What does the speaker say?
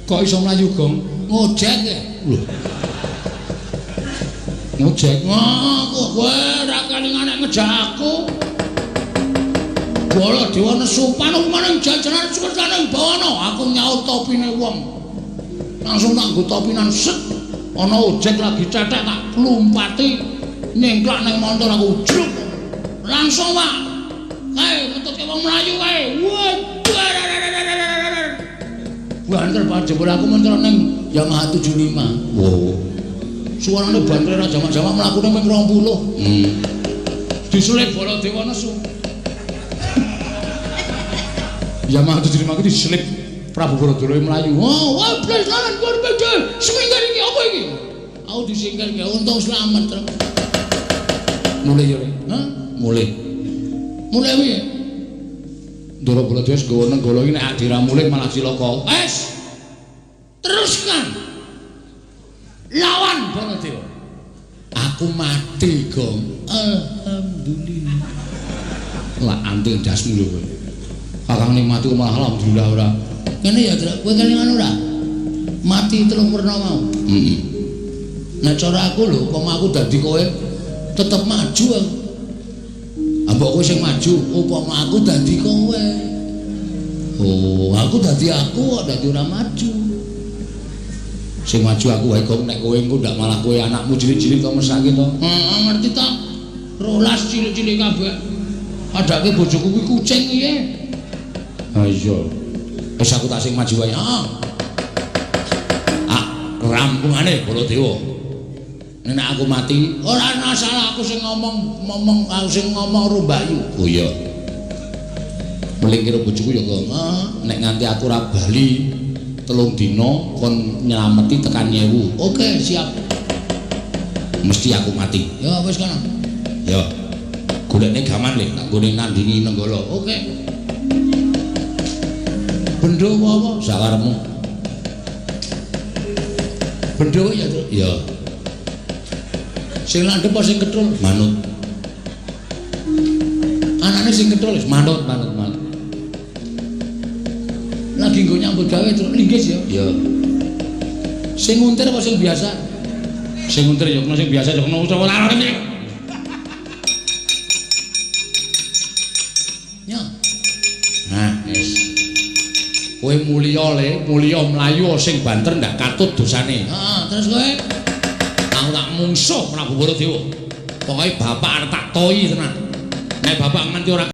Kok iso mlayu, Gong? Ngojek e. Lho. Ngojek. Wah, kok kowe ora kelingan nek ngejak aku. Baladewa nesu panumaning jajanan sukertaning bawana, aku nyaut topine wong. Langsung tak nggo topinan set. Ana ojek lagi cetek tak klumpati nyengklak ning montor aku jruk. Langsung, Pak. Kae ngetutke wong mlayu kae. Wah. Banter banget jebul aku mentor ning Yamaha 75. Wow. Suarane banter ora jamak-jamak mlakune ping 20. Diselip Baladewa nesu. Yamaha 75 iki diselip Prabu Baradara mlayu. Oh, wah blas lawan berbeda. Semingkir iki apa iki? Aku disingkir ki untung slamet. Mulih ya, Le. Hah? Mulih. Mulih piye? Ndara Baladewa wis nggawa nenggala iki nek adira mulih malah cilaka. Wes. Teruskan. Lawan Baladewa. Aku mati, Gong. Alhamdulillah. Lah anting dasmu lho kowe. Kakang nikmati malah alhamdulillah ora. Ngene ya, Truk. Kowe kelingan ora? Mati telung werna mau. Heeh. Nek cara aku lho, upama aku dadi kowe tetep maju aku. Mbok kowe sing maju, upama aku dadi kowe. Oh, aku dadi aku kok dadi ora maju. Sing maju aku wae kok nek kowe engko ndak malah kowe anakmu cilik-cilik to mesake to. Heeh, ngerti ta? 12 cilik-cilik kabeh. Padake bojoku kuwi kucing piye? Ha iya. Wis aku tak sing maju wae. Heeh. Ah, rampungane Baladewa. Nek aku mati, ora ana salah aku sing ngomong ngomong aku sing ngomong karo Mbakyu. Oh iya. Meling kira bojoku ya kok. Nek nganti aku ora bali 3 dina kon nylameti tekan 1000. Oke, siap. Mesti aku mati. Ya wis kono. Ya. Golekne gaman le, tak nggone nandingi Nenggala. Oke. Bendo apa? Sakarepmu. Bendo ya, Truk? Ya. Sing landhep apa sing ketrul? Manut. Anane sing ketrul wis manut, manut, manut. Lagi nggo nyambut gawe, Truk, linggis ya? Ya. Sing nguntir apa sing biasa? Sing nguntir ya kena, sing biasa ya kena ora. Ya. Nah, wis. Kowe mulya le, mulya mlayu sing banter ndak katut dosane. Heeh, terus kowe? Aku tak mungsuh Prabu Baladewa. Pokoke bapak arep tak toyi tenan. Nek bapak nganti ora